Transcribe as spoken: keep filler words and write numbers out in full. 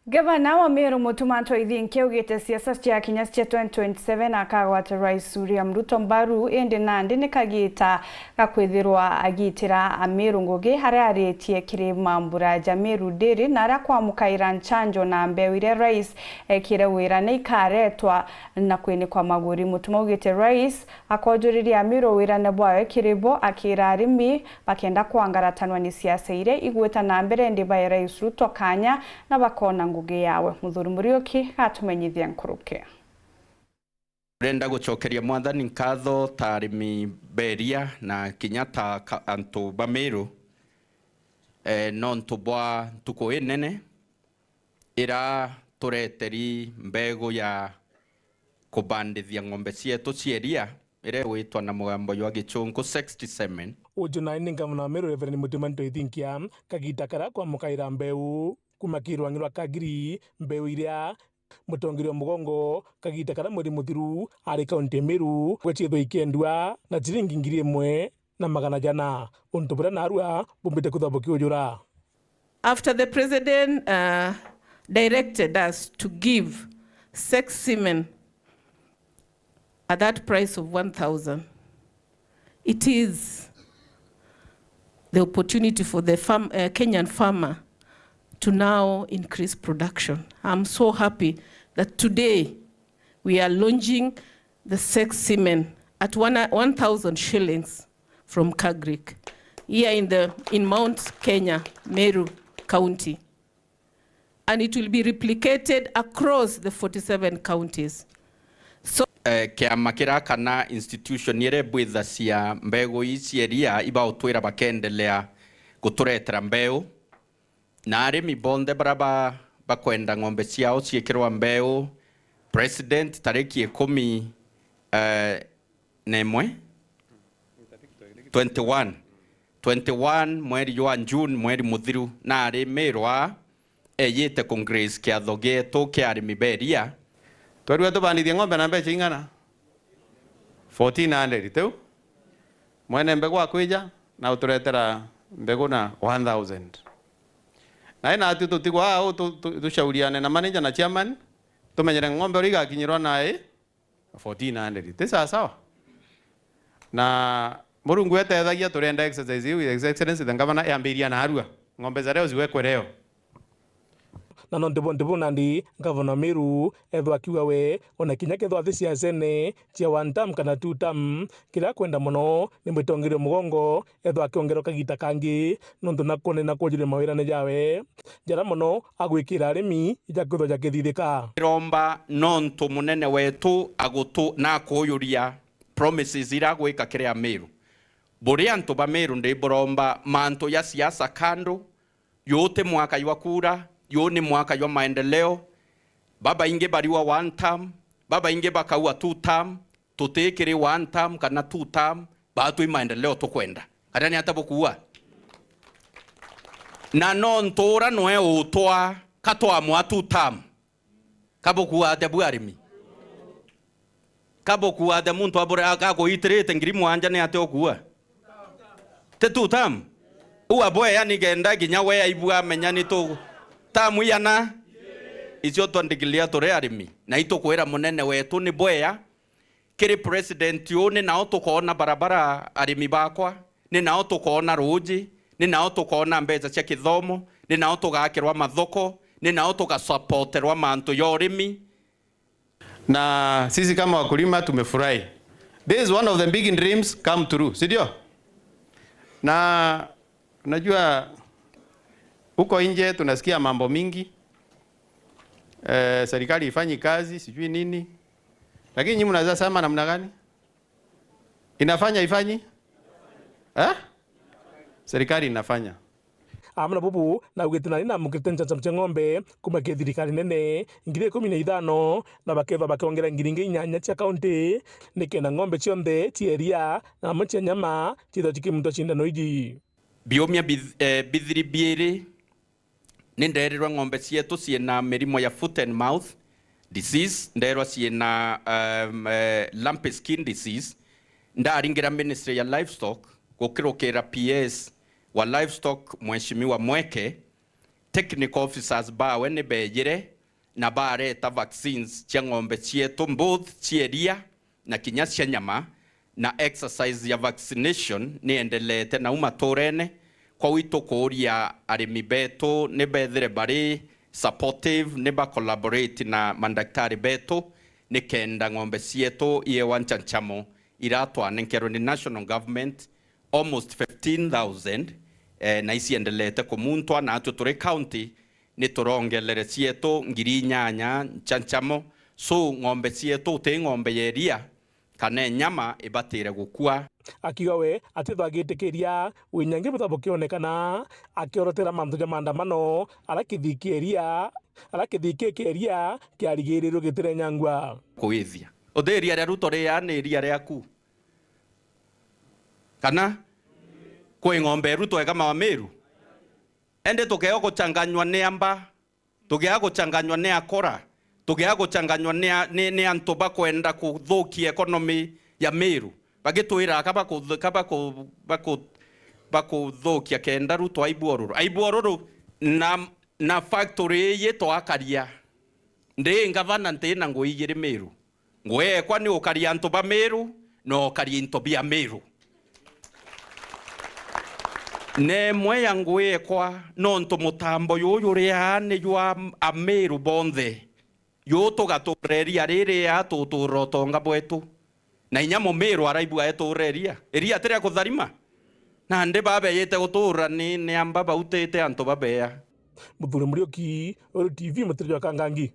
Gavana wa Meru Mutuma M'Ethingia augite siasa cia kinya cia twenty twenty-seven akagwata Rais William Ruto mbaru, indi nandi ni kagita ga kwithirwa agitira Ameru ngugi, aria aritie kiri mambura ja Meru Dairy na aria kwamukaira nchanjo na mbeu iria rais ekire wira ni ikaretwa na kwinikwa maguri. Mutuma augite rais akojuriria Ameru wirane bwawe kiri bo, akira arimi bakenda kwangaratanwa ni siasa iria igwita na mbere, indi bae Rais Ruto kanya na bakona ngugi yawe. Muthuri Muriuki gatumenyithia nkuruki. Ndenda gucokeria Mwathani nkatho ta arimi beria na kinya ta ka-, antu ba Meru, eh, nontu bwa ntuku inene ira tureteri mbegu ya kubandithia ng'ombe cietu cia iria, iria igwitwa na mugambo jwa gichunku sexty semen. Uju nai ni ngavana wa Meru Reverend Mutuma M'Ethingia, kagita karia kwamukaira mbeu kuma kirwangi rwa Kagiri, mbeu iria mutongeria wa mugongo kagita karia mweri muthiru ari kaunti ya Meru, gwecithwa ikendua na ciringi ngiri imwe na magana jana, untu buria narua bumbite kwithwa bukiujura. After the president, uh, directed us to give sex semen at that price of one thousand, it is the opportunity for the farm, uh, Kenyan farmer to now increase production. I'm so happy that today we are launching the sex semen at one, one thousand shillings from Kagrik here in the, in Mount Kenya, Meru County. And it will be replicated across the forty-seven counties. So, eh, kiama kira kana institution iria ibwithacia mbegu ii cia iria ibautwira bakendelea guturetera mbeu. Na arimi bonthe baria ba-, bakwenda ng'ombe ciao ciikirwa mbeu, President, tariki ikumi, eh, na imwe, twenty-one, twenty-one mweri jwa June, mweri muthiru, na ari Meru aa eyite ku grace kiatho gietu kia arimi beria. Twerua tubandithie ng'ombe na mbeca ing'ana? Fourteen hundred, tiu? Mwene mbegu akwija na uturetera mbegu na one thousand. Na ina atu tutigwa aa, u tu-, tu-, tucauriane na manager na chairman, tumenyere ng'ombe uria igakinyirwa na i fourteen hundred. Ti sawa sawa? Na Murungu etethagia, turenda exercise iu, His Excellency the Governor, yambiria narua. Ng'ombe za leo ziwekwe leo. Na nontu bonthe buu nandi, Ngavana wa Meru ethwa akiuga we, ona kinya kethwa athi siasene cia one term kana two term, kiria akwenda mono ni mutongeria mugongo ethwa akiongerwa kagita kangi, nontu nakwone na kwojuria mawirane jawe, jaria mono agwikira arimi jakwithwa jakithithika. Iromba nontu munene wetu agutu-, na akuujuria promises iria agwika kiri Ameru. Buri antu ba Meru ndiburomba mantu ya siasa kando, Juu ti mwaka jwa kura, juu ni mwaka jwa maendeleo. Babaingi bariua one term, babaingi bakaua two term, tutikiri one term kana two term, baatwi maendeleo tukwenda. Kana ni ata bukuua? Na no ntuura nwe utwa, ka twamwa two term. Ka bukuua atia buu arimi? Ka bukuua atia muntu abure-, a-, akuitirite ngiri mwanja ni atia ukuua? Ti two term? Uu abwea nikenda kinya we aibua amenya ni tu term igana? Icio twa declare turi arimi. Na itukwira munene wetu ni bwea. Kiri president uu, ni nao tukoona barabara, arimi bakwa, ni nao tukoona ruuji, ni nao tukoona mbeca cia kithomo, ni nao tugakirwa mathoko, ni nao tugasapoterwa mantu ya urimi. Na sisi kama wakulima tumefurahi. This is one of the big dreams come true, si ndio? Na unajua, huko nje tunasikia mambo mingi. Eh, serikali ifanyi kazi, sijui nini. Lakini nyinyi mnaweza sema namna gani? Inafanya, ifanyi? Eh? Serikali inafanya. Amwe na bubu, naugite nani namukirite njanjam cia ng'ombe kuma kiri thirikari nene, ngiri ikumi na ithano, na bakethwa bakiongera ngiri ingi inyanya cia kaunti, nikenda ng'ombe cionthe cia iria na amwe cia nyama ciithwa cikimuntwa cindano iji. Biumia bith-, eh, bithiri biiri, ni ndeerirwe ng'ombe cietu ciina mirimo ya foot and mouth disease, ndeerwa ciina, um, eh, lumpy skin disease. Ndaringira Ministry ya Livestock, gukirukira P S wa Livestock, Mheshimiwa Mweke, technical officers bawe ni beejire na bareta vaccines cia ng'ombe cietu, both cia iria na kinya cia nyama, na exercise ya vaccination ni endeleete nau maturene. Kwou itukuuria arimi betu ni bethire bari supportive, ni ba collaborate na mandaktari betu, nikenda ng'ombe cietu iewa nchancamo iria twanenkerwe ni national government, almost fifteen thousand, eh, na iciendeleete kumuntwa, na atwi turi county ni turongelere cietu ngiri inyanya nchancamo. So, ng'ombe cietu ti ng'ombe ya iria kana nyama ibatire gukua. Akiuga we atithagitikiria winyangi buta bukionekana, akiorotera mantu ja maandamano ara kithii kia iria, ara kithii kia iria kiarigirirwe gitirenyangwa. Kuithia. Uthi iria ria Ruto riaa ni iria riaku? Kana kwi ng'ombe ya Ruto ikamawa Meru? Indi tukea guchanganywa ni amba, tukea guchanganywa ni akora, tukea guchanganywa ni a-, ni, ni antu bakwenda kuthukia economy ya Meru. Bagitwira ka baku-, ka baku-, baku-, bakuthukia kenda Ruto aibua ururu. Aibua ururu na, na factory ii twakaria. Ndi ngavana nti na ngui igiri Meru. Ngui ekwa ni ukaria antu ba Meru na ukaria into bia Meru. Na imwe ya ngui ekwa, nontu mutambo juju juri aa ni jwa Ameru bonthe. Juu tugatuura iria riri aa, tutuura utonga bwetu. Na inya Mumiru araibua etuura iria. Iria ti ria kutharima. Nandi babeyite gutuura ni, ni amba bautite antu babea. Muthuri Muriuki, Uru T V, Mutiri jwa Kangangi.